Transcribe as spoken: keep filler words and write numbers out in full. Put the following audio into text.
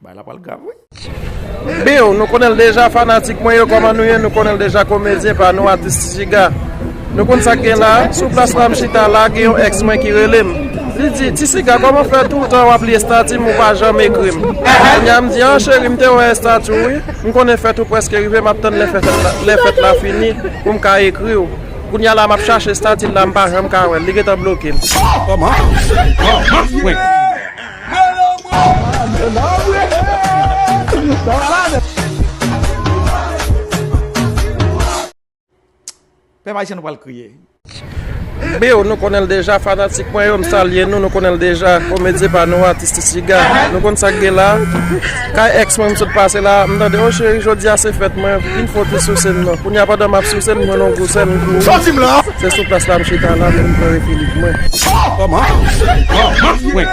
Bagay la pral grav, wi. Bill, nou konnen l deja, fanatik mwen yo, kòman nou ye? Nou konnen l deja, komedyen pa nou, atis Ti Siga. Nou konn sa k gen la, sou plas la m chita la, gen yon èks mwen ki rele m. Li di, "Ti Siga, kòman fè toutan w ap li estati m, ou pa janm ekri m?" Kounye a m di, "An, cheri, m te wè estati w, wi. M konnen fèt ou prèske rive, m ap tann lè fèt la, lè fèt la fini, pou m ka ekri w." Kounye a la, m ap chache estati l la, m pa janm ka wè l. Li gentan bloke m. Kòman? Kòman? Mwen. Pèp ayisyen, nou pral kriye. Bill, nou konnen l deja, fanatik mwen yo, m salye nou, nou konnen l deja, komedyen pa nou, atis Ti Siga. Nou konn sa k gen la. Kay èks mwen, m sot pase la, m tande, "O cheri, jodi a se fèt mwen, vin fè yon ti sou sèn non." Kounye a, pandan m ap sou sèn, m jwenn yon gwo sèn, m kouri. Sòti m la! Se sou plas la, m chita la, men m pran refilik mwen. Kòman? Kòman? Mwen.